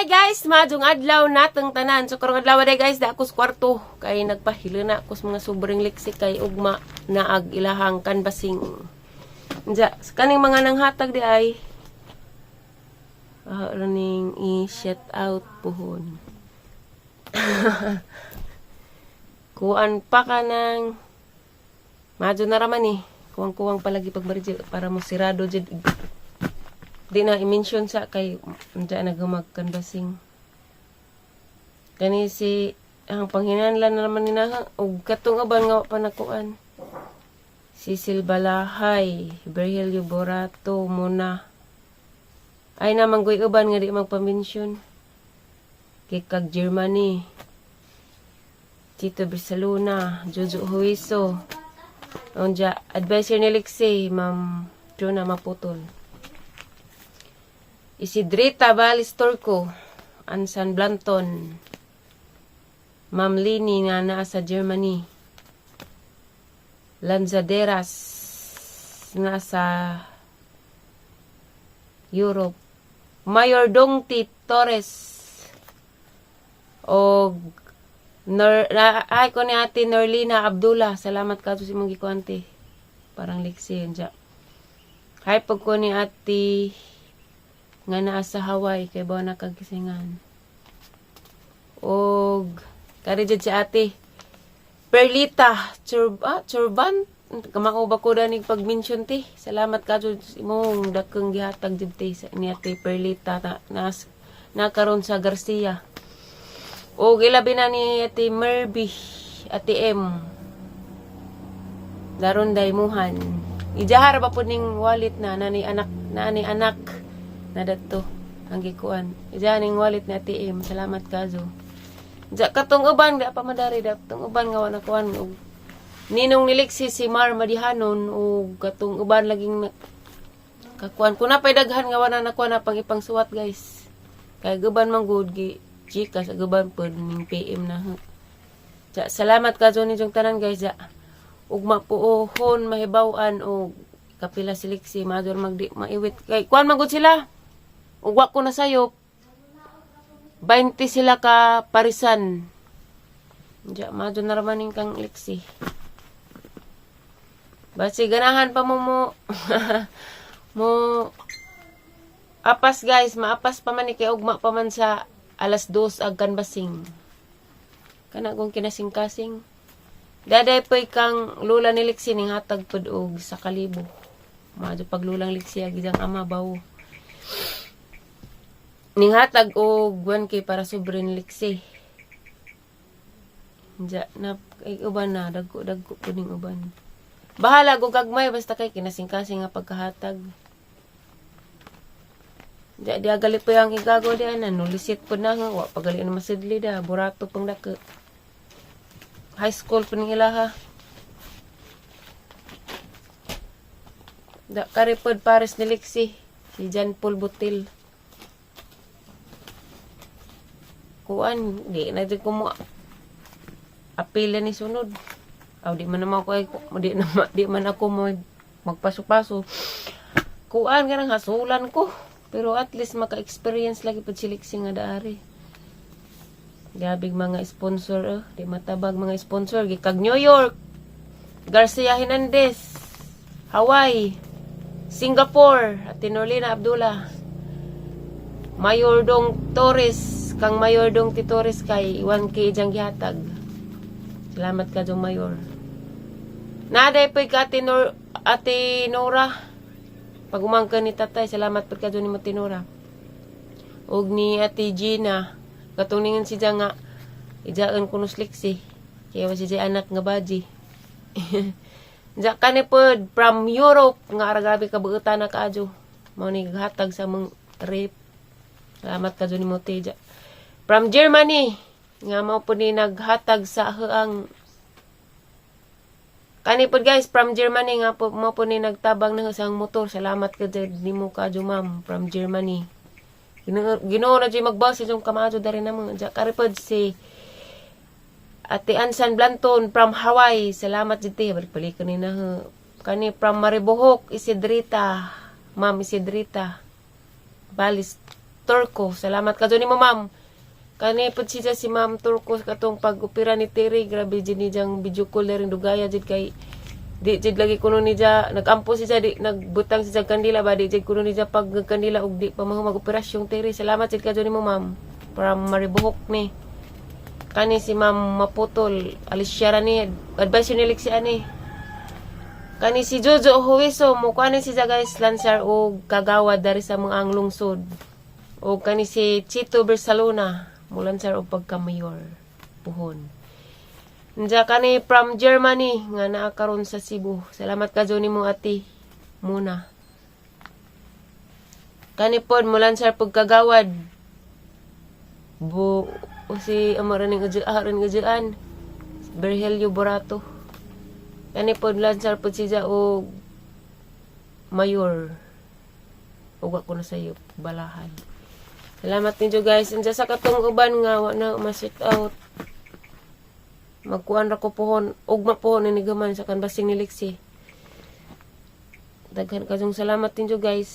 Hi guys, maayong adlaw natong tanan. So karong adlaw day guys, da ako sa kwarto kay nagpahilo na ako sa mga sobrang liksi kay ugma naag ilahang canvassing. Unja, sa kaning mga nanghatag di ay running i-shout out puhon. Kuan pa ka ng madyo na raman eh. Kuwang-kuwang palagi pagbaridyo para mo sirado jud. Di na i-mention sa kay unja nagumag canvassing. Kani si ang panghinanlan na naman ni na og katong uban nga wa pa nakuan. Cecil Balahay, Berhelio Borato, Muna. Ay naman goy uban nga di magpa-mention. Kikag Germany. Tito Barcelona, Jojo Huiso. Unja, advisor ni Lexie, Ma'am Jonah Maputol. Isidrita Valis Turco, Ansan Blanton. Ma'am Lini nga naa sa Germany. Lanzaderas nga sa Europe. Mayor Dongti Torres og Nor, na, ay ko ni Ate Norlina Abdullah. Salamat ka sa imong gikuan, te. Parang liksi yun siya. Hi pag ko ni Ate nga naa sa Hawaii kay ba nakagisingan. Og kari jud si Ate Perlita Churban. Kamao ba ko danig pag-mention, te. Salamat ka jud sa imong dakeng gihatag jud, te, sa ni Ate Perlita na, nas nakaron sa Garcia. Og ilabi na ni Ate Merby, Ate M. Daron daymuhan. Ijahar ba po ning wallet na nani anak na ni anak na dadto ang gikuan. Ijahan ning wallet ni Ate M. Salamat kazo. Ja katong uban di pa madari da katong uban nga wala kuan og ninong ni Lexi si Mar Madihanon og katong uban laging kakuan ko na pay daghan nga wala na kuan na pang ipangsuwat, guys. Kay guban man gud gi Gcash, guban pod ning PM na. Ja, salamat ka ni jong tanan, guys, ja. Ugma puohon mahibaw-an og kapila si Lexi major magdi maiwit kay kuan man gud sila. Ug wa ko na sayop. 20 sila ka parisan. Ja, madyo na raman ning kang Lexi. Basi ganahan pa mo mo mo apas, guys, maapas pa man ni kay ugma pa man sa alas 2 ag canvassing. Kana kung kinasing-kasing. Daday po'y kang lula ni Lexi ning hatag pod og sa kalibo. Madyo paglulang Lexi ag iyang ama bawo. Ning hatag og 1K para sobre ni Lexi. Ja, na ay uban na dagko dagko po ning uban. Bahala og gagmay basta kay kinasing-kasing nga pagkahatag. Di di agali po yung igago di ana nulisit po na nga wa pagali na masidli da burato pang dako. High school po ning ilaha. Da karipod pares ni Lexi si John Paul Butil. Kuan di na jud ko mo apila ni sunod. Aw di man naman ako ay di man ako mo magpaso-paso. Kuan kanang hasulan ko. Pero at least maka-experience lagi pud si Lexi nga daari. Gabig mga sponsor eh. Di matabag mga sponsor. Gikag New York, Garcia Hernandez, Hawaii, Singapore, Ate Norlina Abdullah, Mayor Dong Torres, kang Mayor Dong T. Torres kay 1K diyang gihatag. Salamat ka dong, Mayor. Naday po ka Ate, Nor, Ate Nora. Pag umangka ni tatay, salamat po ka ni mo, Tinora. Og ni Ate Gina, katong ningon si nga, ijaan ko no sliksi. Kaya wa si siya anak nga baji. Ja kani pod from Europe nga ara grabe ka buutan na kaadyo. Mao ni hatag sa mong rape. Salamat ka ni mo, te, ja. From Germany nga mao po ni naghatag sa haang kani pod, guys, from Germany nga po mao po ni nagtabang na sa motor. Salamat ka jud nimo kaadyo, ma'am, from Germany. Ginoo Ginoo na jud magbase yung kamadyo dari na mo. Ja kari pod si Ate Ansan Blanton from Hawaii. Salamat jud, te. Balik-balik ni na. Kani from Maribohok, Isidrita. Ma'am Isidrita. Balis Turco. Salamat ka nimo, ma'am. Kani pud siya si Ma'am Turco katong pag-opera ni Terry, grabe jud ni jang video call rin, dugaya jud kay di jud lagi kuno ni ja nagampo si ja, di nagbutang si ja kandila ba, di jud kuno ni ja pag kandila og di pa mahumag operasyong Terry. Salamat jud ka nimo, ma'am. From Maribojoc ni. Kani si Ma'am Maputol, Alicia ra ni, advice ni Lexi ani. Kani si Jojo Huiso, mo kani si ja, guys, lansar og kagawad dari sa mga ang lungsod. O kani si Chito Barcelona, mulansar og pagka-mayor puhon. Nja kani from Germany nga naa karon sa Cebu. Salamat ka nimo, ati Muna. Kani pod mulansar pagkagawad. Bu o si amo ra ning ujuan ujuan. Berhelio Borato. Kani pod lansar pod siya og mayor. Ug ko na sa iyo balahan. Salamat ninyo, guys. Andiyan sa katong uban nga wa na ma-sit out. Magkuan ra ko pohon, ugma pohon ni gaman sa kan basing ni Lexi. Daghan kayong salamat ninyo, guys.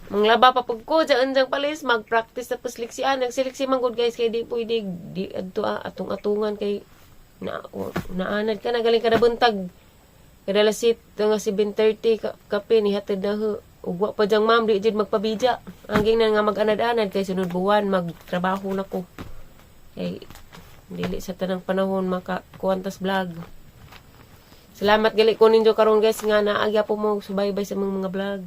Manglaba pa pug ko diyan diyang palis, mag-practice tapos liksian. Nagsiliksi man gud, guys, kay di pwede di adto atong atungan kay na naanad ka na galing ka na buntag. Kada alas 7 nga 7:30 kape ni hatid na ho. Ug wa pa diyang ma'am, di jud magpabidya. Anging na nga mag-anad-anad kay sunod buwan magtrabaho na ko. Kay dili sa tanang panahon makakuantas vlog. Salamat gali ko ninyo karon, guys, nga naagya po mo subaybay sa mga vlog.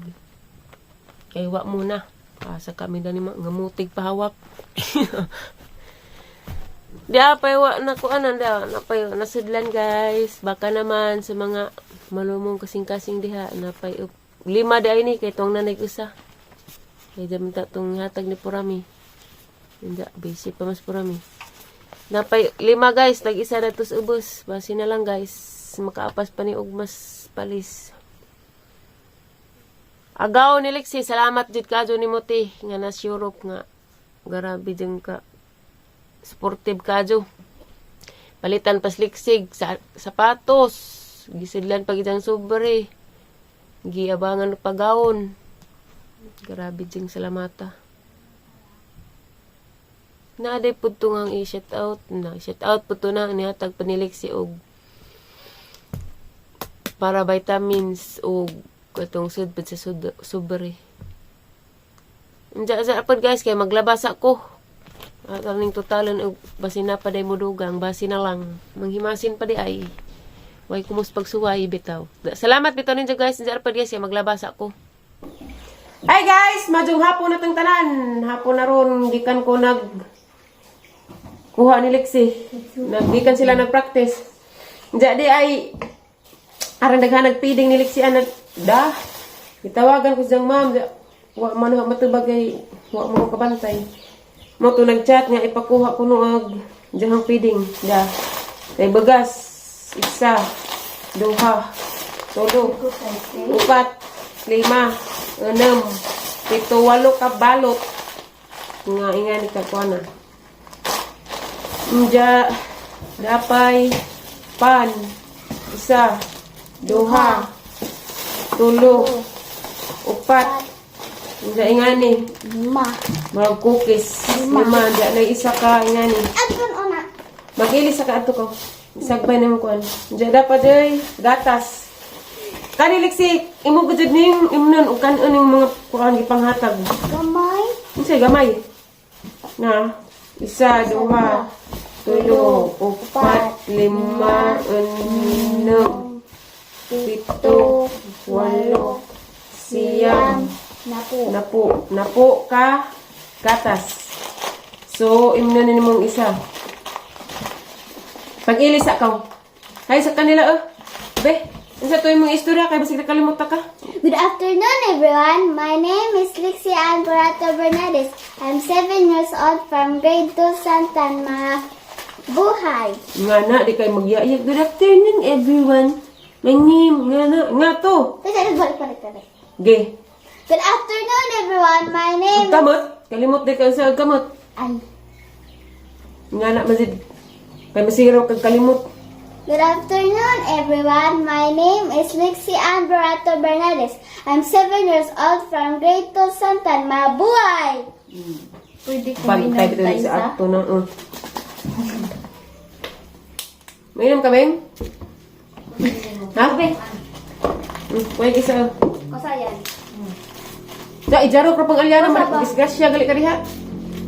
Kay wa muna. Asa kami na ni nga mutig pahawak. Di pa wa na ko anan da na pa nasudlan, guys. Baka naman sa mga malumong kasing-kasing diha na pa lima di ay ni kay tong nanay usa. Kay dyan ta tong hatag ni Purami. Hindi, busy pa mas Purami. Napay lima, guys, tag isa na tos ubos. Basi na lang, guys. Makaapas pa ni og mas palis. Agaw ni Lexi, salamat jud kadyo ni Muti nga nas Europe nga grabe jud ka supportive kadyo. Palitan pas liksig sa sapatos, gisidlan pag isang sobre. Giabangan pagawon. Grabe jud salamata. Naaday pud to nga i-shout out na. Shout out pud to na nihatag pa ni Lexi og para vitamins og katong sudpod sa sobre. Unja sa pod, guys, kay maglabas ako. At aning totalan og basin na pa day mo dugang, basi na lang. Manghimasin pa di ay. Way kumus pagsuway bitaw. Salamat bitaw ninyo, guys. Unja pod, guys, kay maglabas ako. Hi guys, maayong hapon na tong tanan. Hapon na ron gikan ko nag kuha ni Lexi. Naggikan sila nag-practice. Unja di ay aron daghan nagpiding ni Lexi anak da. Gitawagan ko siyang ma'am. Wa man ho matubag kay wa mo kabantay. Mo to nag-chat nga ipakuha ko no ag diyang feeding da. Kay bagas isa, duha, tulo, upat, lima, enam, pito, walo ka balot. Nga ingani ka kuha na. Unja, dapay, pan, isa, duha, tulo, upat, unja ingani, Lima. Mga cookies, Lima. lima, unja na isa ka ingani. Adton una. Mag-ilis sa ka ato ko. Isagbay na mo kuan. Unja dapat ay gatas. Kani Lexi, imo gud ning imnon ug kan-on ning mga kuan gipanghatag. Gamay. Unsay gamay? Na, isa, duha, tulo, upat, lima, enem, pito, walo, siyam, Napo. napo. Napo ka gatas. So, imnon ni mong isa. Pag-ilis akaw. Hay sa kanila oh. Be, unsa to imong istorya kay basig nakalimot ka? Good afternoon, everyone. My name is Lixie Ann Borato Bernardes. I'm 7 years old from grade 2 Santan Buhay. Nga na, di kay magyayag. Good afternoon, everyone. My name, nga na, nga to. Teka, balik, balik, balik. Ge. Good afternoon, everyone. My name Kamot. Kalimot di ka sa kamot. Ay. Nga na, mazid. Kay masiro kag kalimot. Good afternoon, everyone. My name is Lixie Ann Barato Bernades. I'm 7 years old from Grade 2 Santan. Mabuhay! Pwede ko Bantay dito tayo sa ato na. Mainom ka, Beng? Ha? Kuya isa. Kasayan. Sa ijaro ka pang alyana, man. Disgrasya, gali ka diha.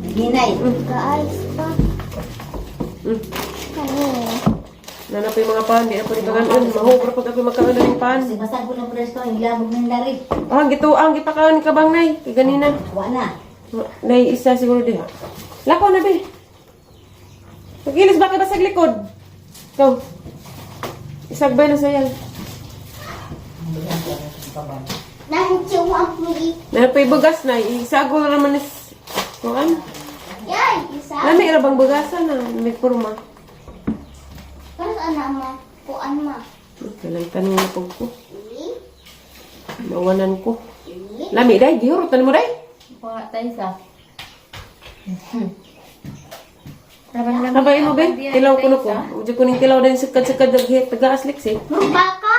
Hinay. Kaayos pa. Kani. Nana pa yung mga pan, di na po nito kanon. Mahubra pag ako magkaon ng pan. Kasi basag ko ng presto, hilabog ng lari. Ah, gito, ang gipakaon ka bang nay? Kay ganina. Wa na. Nay, isa siguro diha. Lako na, be. Pagilis ba ka ba sa likod? Ikaw. Isagbay na sayang. Nahichiwa ang puli. Nana pa yung bugas na. Isago na naman is... Kuan? Yay! Isa. Lami ra bang bugasan na? May kurma. Pero saan na ma? Kuan ma. Kalang tanong na po ko. Ili. Nawanan ko. Ili. Lami day, gihurutan mo day. Kuha tayo sa. Habay mo be, tilaw ko na ko. Ujo ko ning tilaw din sakad-sakad taga-aslik si. Baka.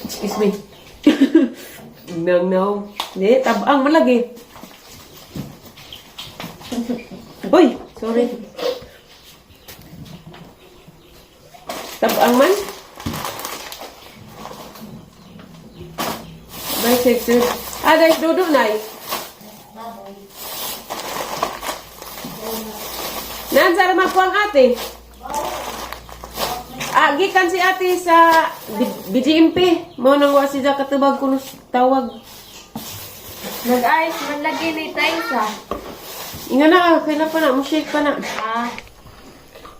Excuse me. Nang no. Di, tabang malagi. Uy, sorry. Tabang man. Bye, sir. Ah, guys, dudo na. Naan sa ko ang ate? Ah, gikan si ate sa BGMP. Mo nang wa si katubag kuno tawag. Nag-ice man lagi ni tayo sa. Inga na, ah, kailan pa na, mo shake pa na. Ah,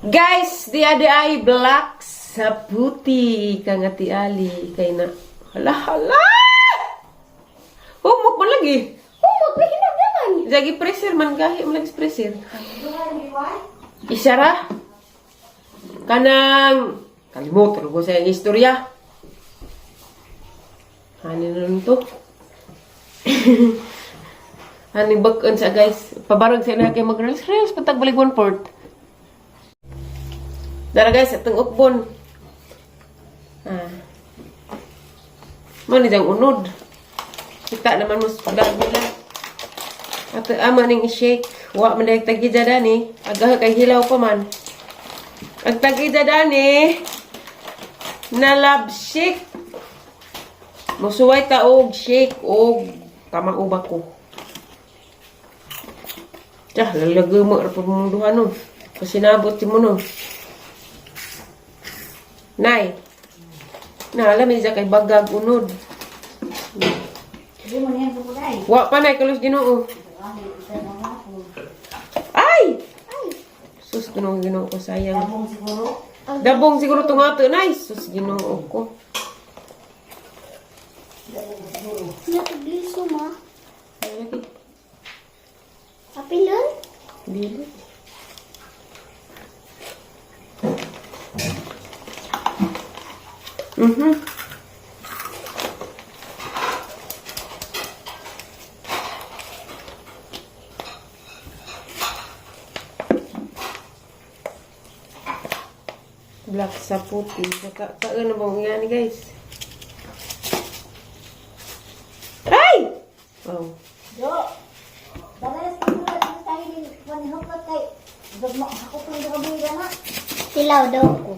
Guys, di ade ay black sa puti kang ati Ali kay na. Hala hala. Humok man lagi. Humog na hinog naman. Jagi pressure man gahi man lagi pressure. Isara. Kanang kalimutan ko sa iyang istorya. Hani nun to? Hani bag sa guys. Pabarog sa na kay mag reels reels patag balik one port. Dara guys, atong ukbon. Ah. Mo ni jang unod. Kita naman mo sa vlog nila. Ato ama ning i-shake. Wa man dahil tagija dani. Agaha kay hilaw pa man. Ang tagija dani na love shake. Musuway ta og shake og kamauba ko. Tah, lalagay mo ra pa mong duha no. Kasi nabot si mo no. Nay. Na alam ni kay bagag unod. Hindi mo na yan pupuday. Wa pa nay kalos Ginoo. Ay! Sus, Ginoo, Ginoo ko, sayang. Dabong siguro. Dabong siguro itong ato, nay. Sus, Ginoo ko. Nakagliso ma. Apilon? Dili. Black sa puti. Saka, kaano ba ang yan, guys? Ay! Oh. Do. Dagalas ko na tayo ni Juan Hukot kay Dugmo ako pang dugaboy na. Tilaw daw ko.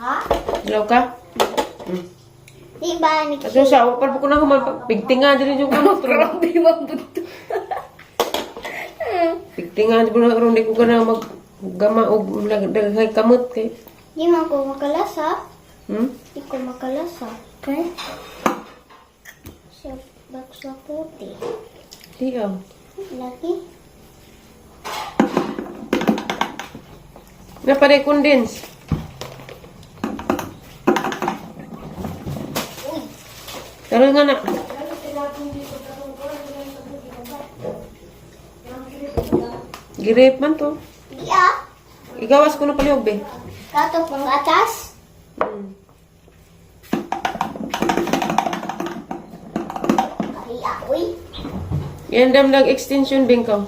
Ha? Hello ka? Di ba ni Ato siya, pa ko na human pigtinga din yung kuno. grabe man buto. Pigtinga din na ron di ko gana mag gama og daghay kamot kay. Di man ko makalasa. Di ko makalasa. Okay? Sa baksa puti. Di ah. Lagi. Na pare condense. Tara nga na. Girep man to. Di ah. Igawas ko na palihog be. Kato pang atas. Kaya, uy. Yan dam lang extension bingkaw.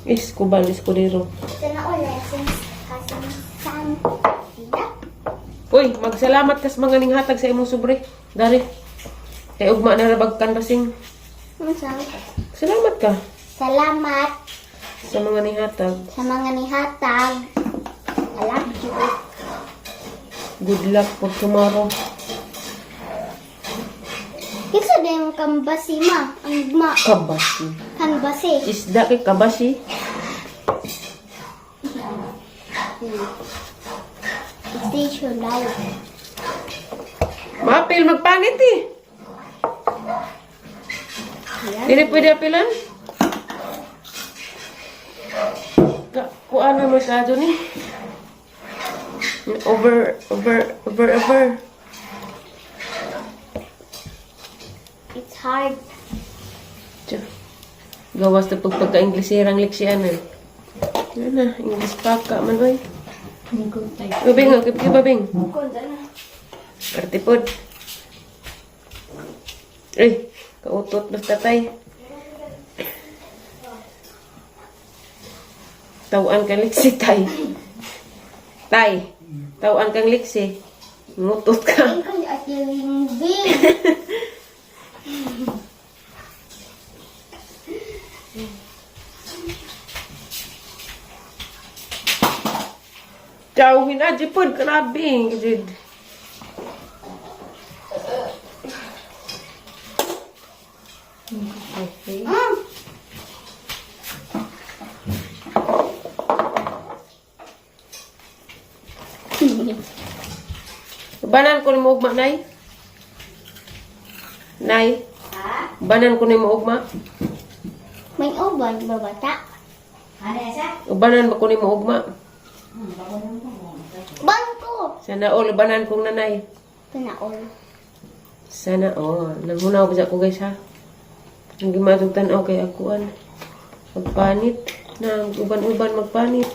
Escobal, Escudero. Sana all lessons kasan sila. Uy, magsalamat kas mga ninghatag sa imong sobre. Dari. Kay ugma na rabag kanbasing. Unsa? Salamat ka Salamat sa mga ninghatag. sa mga nihatag. I love you. Good luck for tomorrow. Kinsa din yung kambasi ma? Ang ma Kabasi. kanbasi. Isda kay kabasi. Station daw. Maapil magpanit eh. Ayan. Dili pwede apilan? Ka kuan na masyado ni. Over, over, over, over. It's hard. Tiyo. Gawas na pagpagka-Inglesirang leksyan eh. Yan na, English pa ka man oy. Babing, oh, kip babing. Artipod. Ay, kautot basta tay. Tawaan kang liksi, tay. Tay, tawaan kang liksi. Ngutot ka. Ingkol at yung big. Ciao, hinajipod, grabe. Jud. Okay. Banan ko ni mo ugma, Nay. Nay. Banan ko ni mo ugma. May uban babata. Ano yan siya? Ubanan ba ko ni mo ugma? Bangko. Sana all, ubanan kong nanay. Panaol. Sana all. Nanghunaw ba ko guys ha? Ang gimatog tanaw kay akuan. Magpanit. Na, uban-uban magpanit.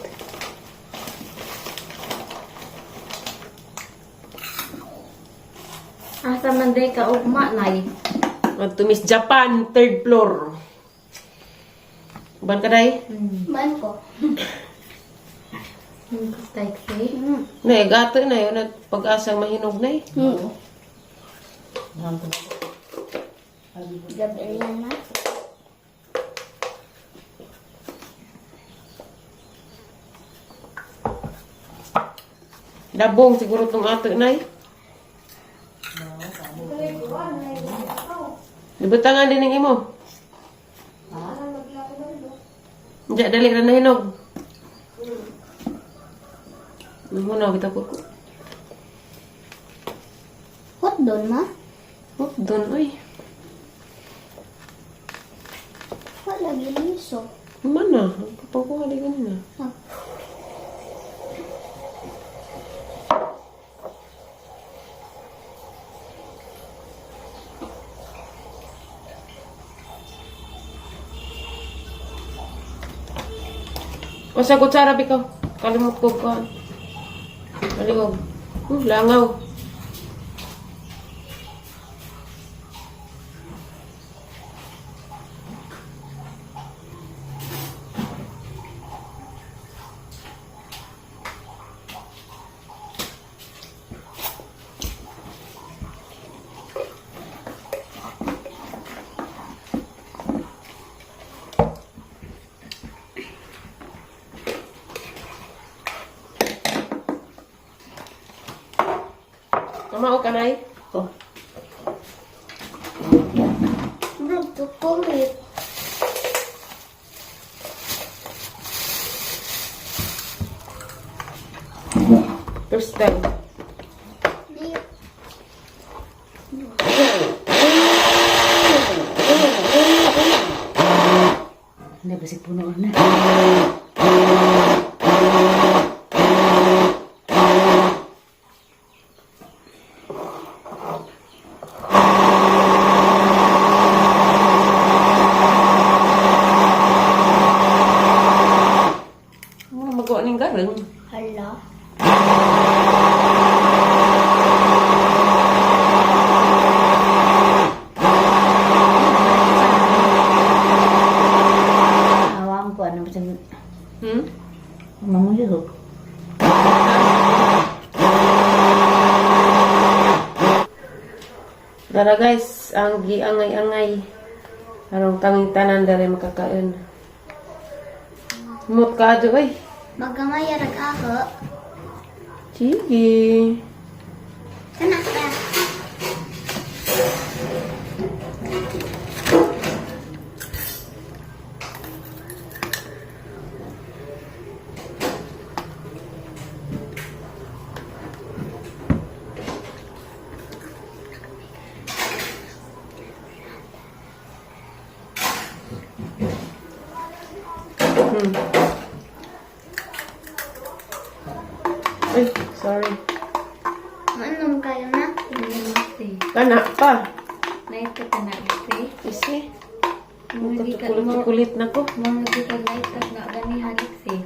Asa man day ka ugma nay. Mag to Miss Japan, third floor. Uban ka day? Bangko. Taxi. Nay, gato na yun. Pag-asang mahinog na eh. Gabi yan na. Dabong siguro tong ato na eh. Dibutangan din ang imo. Diya, dali na nahinog. Muna, kita po ko. Hot doon ma? Oh, doon, oy. Wala giliso. Mana, papakuha di ganun na. Ah. O sa kutsara, bikaw. Kalimot ko ka. Kalimot. Langaw. Kamao ka, Nay? Oh. Bro, chocolate. First time. Di. Hindi, basig puno na. Ano magawa ning garang? Hala. Awam ko, ano ba siyang Dara guys, ang giangay-angay. Arong kaming tanan dara makakaon. Mut ka ato oy. Magamay rag ako. Sige. Kana ka. Ay, sorry. Manom kayo na. Isi. Kana pa. Nay ka ka na isi. Isi. Mga di ka Kulit na ko. Mga di ka light na gani halik si.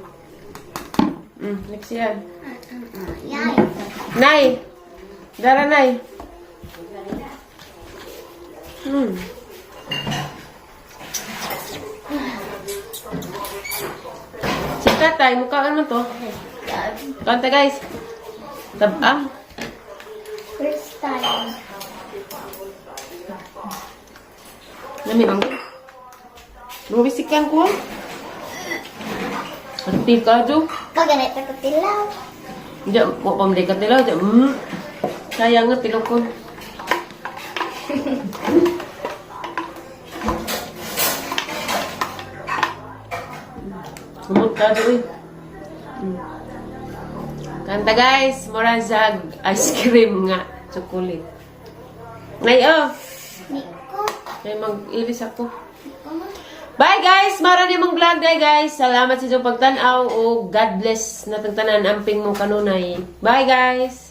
Next yan. Yay. Nay! Dara, Nay! Si tatay, mukha ano to? Kanta guys. Tabang. First time. Nami bang. Bumisikan ko. Ati ka do. Kaganit ako tilaw. Diyan, mo pamlikat nila. Diyan. Sayang nga, tilog ko. Sumot ka doon. Kanta guys, morazag ice cream nga, chocolate. Nay, oh! Niko. Ay, mag-ilis ako. Niko mo. Bye guys! Mara ni mong vlog day guys. Salamat sa inyong pagtan-aw o God bless natang tanan amping mo kanunay. Bye guys!